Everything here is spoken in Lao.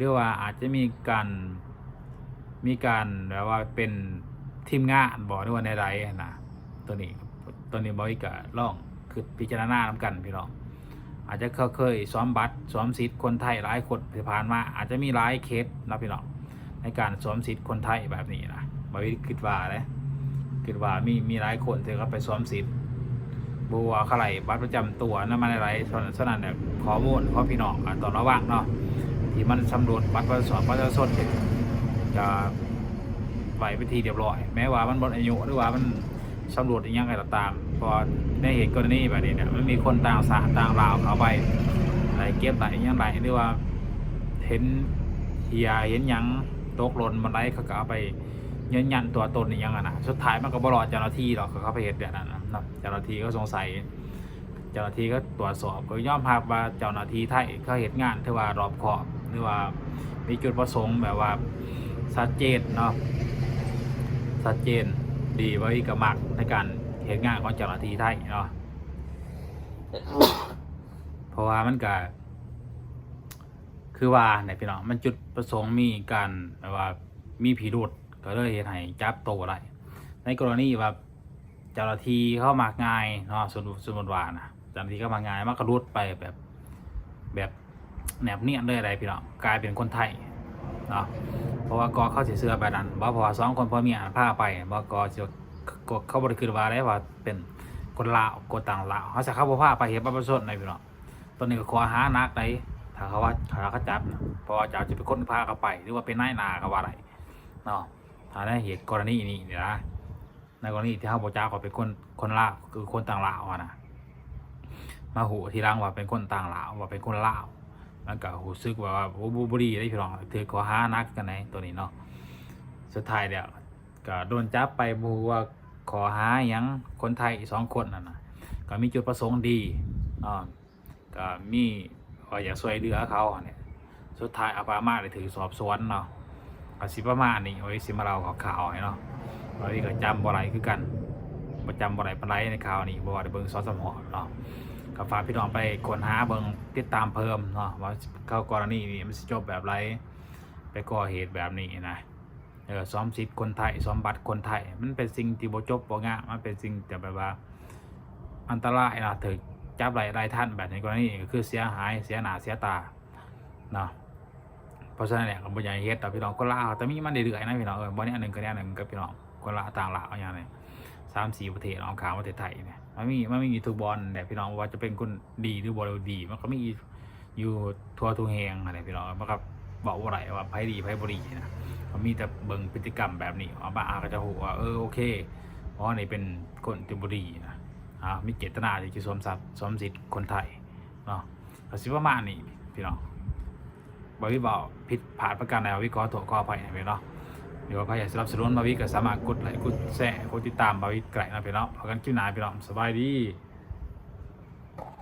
ຫຼືວ່າອາດຈະມີການ ມີການແບບວ່າເປັນທີມງານບໍ ຫຼືວ່າແນວໃດຫັ້ນນະ. ໂຕນີ້ ໂຕນີ້ບ່າວວິກກໍລອງຄິດພິຈາລະນານຳກັນພີ່ນ້ອງ. ອາດຈະເຄີຍສວມບັດສວມສິດຄົນໄທຫຼາຍຄົນທີ່ຜ່ານມາ ອາດຈະມີຫຼາຍເຄສເນາະພີ່ນ້ອງ ໃນການສວມສິດຄົນໄທແບບນີ້ນະ. ບ່າວວິກຄິດວ່າເດ້ ຄິດວ່າມີ ມີຫຼາຍຄົນທີ່ເຂົາໄປສວມສິດ ບໍ່ຮູ້ວ່າເຂົາໄລ່ບັດປະຈຳຕົວນຳມາແນວໃດ. ສະນັ້ນແຫຼະ ຂໍ້ມູນຂອງພີ່ນ້ອງກໍຕ້ອງລະວັງເນາະ ທີ່ມັນສຳຫຼວດບັດປະຊາ ປະຊາຊົນ ຈະໄວ້ເປັນທີ່ຮຽບຮ້ອຍ ແມ້ວ່າມັນໝົດອາຍຸ ຫຼືວ່າມັນສຳຫຼວດອີ່ຫຍັງກໍຕາມ. ເພາະວ່າໃນເຫດກໍລະນີແບບນີ້ເນຍ ມັນມີຄົນຕ່າງຊາດຕ່າງລາວເຂົ້າໄປ ໄດ້ເກັບໄດ້ຫຍັງໄດ້ ຫຼືວ່າເຫັນເຫື່ອເຫັນຫຍັງຕົກຫຼົ່ນບ່ອນໃດ ເຂົາກໍເອົາໄປຢືນຢັນຕົວຕົນອີ່ຫຍັງຫັ້ນນະ. ສຸດທ້າຍມັນກໍບໍ່ລອດເຈົ້າໜ້າທີ່ດອກ ເຂົາໄປເຮັດແບບນັ້ນນະເນາະ. ເຈົ້າໜ້າທີ່ກໍສົງໄສ ເຈົ້າໜ້າທີ່ກໍຕວດສອບ ກໍຍອມຮັບວ່າເຈົ້າໜ້າທີ່ໄທເຂົາເຮັດງານຖືວ່າລອບຄອບ ຫຼືວ່າມີຈຸດປະສົງແບບວ່າຊັດເຈນເນາະ ຊັດເຈນ ດີ ບ່າວວິກກໍມັກໃນການເຮັດງານຂອງເຈົ້າໜ້າທີ່ໄທເນາະ. ເພາະວ່າມັນກໍຄືວ່າແຫຼະພີ່ນ້ອງ ມັນຈຸດປະສົງມີການແບບວ່າມີພິລຸດ ກໍເລີຍເຮັດໃຫ້ຈັບໂຕໄດ້. ໃນກໍລະນີວ່າເຈົ້າໜ້າທີ່ເຂົາມັກງ່າຍເນາະ ສົມ ສົມມຸດວ່ານະ ເຈົ້າໜ້າທີ່ເຂົາມັກງ່າຍ ມັນກໍຫຼຸດໄປແບບ ແບບແນບນຽນເລີຍໄດ໋ພີ່ນ້ອງ ກາຍເປັນຄົນໄທເນາະ. ເພາະວ່າກໍເຂົາຊິເຊື່ອແບບນັ້ນບໍ ເພາະວ່າສອງຄົນຜົວເມຍພາໄປບໍ ກໍຊິ ກໍເຂົາບໍ່ໄດ້ຄິດວ່າໄດ໋ວ່າເປັນຄົນລາວ ຄົນຕ່າງລາວ. ເຮົາ ຖ້າເຂົາບໍ່ພາໄປເຮັດບັດປະຊາຊົນໄດ໋ພີ່ນ້ອງ ຕອນນີ້ກໍຂໍ້ຫາໜັກໄດ໋ ຖ້າເຂົາວ່າ ຖ້າເຂົາຈັບນະ ເພາະວ່າເຈົ້າຈະເປັນຄົນພາເຂົາໄປ ຫຼືວ່າເປັນນາຍໜ້າກໍວ່າໄດ້ເນາະ. ຖ້າໃນເຫດກໍລະນີນີ້ນະ ໃນກໍລະນີທີ່ເຮົາບໍ່ຈັກວ່າເປັນຄົນ ຄົນລາວ ຄືຄົນຕ່າງລາວຫັ້ນນະ ມາຮູ້ທີຫຼັງວ່າເປັນຄົນຕ່າງລາວ ວ່າເປັນຄົນລາວ ມັນກໍຮູ້ສຶກວ່າ ໂອ້ ບໍ່ ບໍ່ດີເດ້ພີ່ນ້ອງ ຖືກຂໍ້ຫາໜັກກັນໃດ໋ໂຕນີ້ເນາະ. ສຸດທ້າຍແລ້ວກໍໂດນຈັບໄປ ບໍ່ຮູ້ວ່າຂໍ້ຫາຫຍັງ. ຄົນໄທສອງຄົນນັ້ນນະ ກໍມີຈຸດປະສົງດີເນາະ ກໍມີວ່າຢາກຊ່ວຍເຫຼືອເຂົາຫັ້ນແຫຼະ. ສຸດທ້າຍເອົາປະມາໄດ້ຖືກສອບສວນເນາະ. ກໍຊິປະມານນີ້ ໂອ້ຍ ຊິມາເລົ່າຂ່າວໆໃຫ້ເນາະ ບາງທີກໍຈຳບໍ່ໄດ້ຄືກັນ ບໍ່ ຈຳບໍ່ໄດ້ປານໃດໃນຂ່າວນີ້ ເພາະວ່າໄດ້ເບິ່ງສອງສາມຮອບເນາະ. ກໍຝາກພີ່ນ້ອງໄປຄົ້ນຫາເບິ່ງ ຕິດຕາມເພີ່ມເນາະ ວ່າກໍລະນີນີ້ມັນຊິຈົບແບບໃດ ໄປກໍ່ເຫດແບບນີ້ນະ. ເອີ ສວມສິດຄົນໄທ ສວມບັດຄົນໄທ ມັນເປັນສິ່ງທີ່ບໍ່ຈົບບໍ່ງາມ ມັນເປັນສິ່ງທີ່ແບບວ່າອັນຕະລາຍເນາະ ຖືກຈັບໄດ້ ໄດ້ທັນແບບໃນກໍລະນີນີ້ ກໍຄືເສຍຫາຍ ເສຍໜ້າເສຍຕາເນາະ. ເພາະສະນັ້ນແຫຼະ ກໍບໍ່ຢາກໃຫ້ເຮັດດອກພີ່ນ້ອງ ຄົນລາວກໍມີມາເລື້ອຍໆນະພີ່ນ້ອງເອີຍ ບໍ່ແນວໜຶ່ງກໍແນວໜຶ່ງກັບພີ່ນ້ອງ ຄົນລາວຕ່າງລາວຫຍັງນີ້ ສາມສີ່ປະເທດອ້ອມຂ້າງປະເທດໄທນີ້ ມັນມີ ມັນມີຢູ່ທຸກບ່ອນແຫຼະພີ່ນ້ອງ ບໍ່ວ່າຈະເປັນຄົນດີ ຫຼືບໍ່ດີ ມັນກໍມີ ຢູ່ທົ່ວທຸກແຫ່ງຫັ້ນແຫຼະພີ່ນ້ອງ ມັນກໍເວົ້າບໍ່ໄດ້ວ່າໃຜດີໃຜບໍ່ດີນະ ກໍມີແຕ່ເບິ່ງພຶດຕິກຳແບບນີ້ ເອົາມາ ອາ ກໍຈະຮູ້ວ່າ ເອີ ໂອເຄ ອໍ ນີ້ເປັນຄົນທີ່ບໍ່ດີນະ ອາ ມີເຈດຕະນາທີ່ຈະສວມສັດ ສວມສິດຄົນໄທເນາະ. ກໍຊິປະມານນີ້ພີ່ນ້ອງ ບ່າວວິດເວົ້າຜິດພາດປະການໃດ ບ່າວວິດຂໍໂທດຂໍອະໄພນຳເນາະ. ຫຼືວ່າໃຜຢາກສະໜັບສະໜູນບ່າວວິດ ກໍສາມາດກົດໄລ້ກົດແຊ ກົດຕິດຕາມບ່າວວິດກໍໄດ້ເນາະພີ່ນ້ອງ. ພໍ້ກັນຄລິບໜ້າພີ່ນ້ອງ ສະບາຍດີ.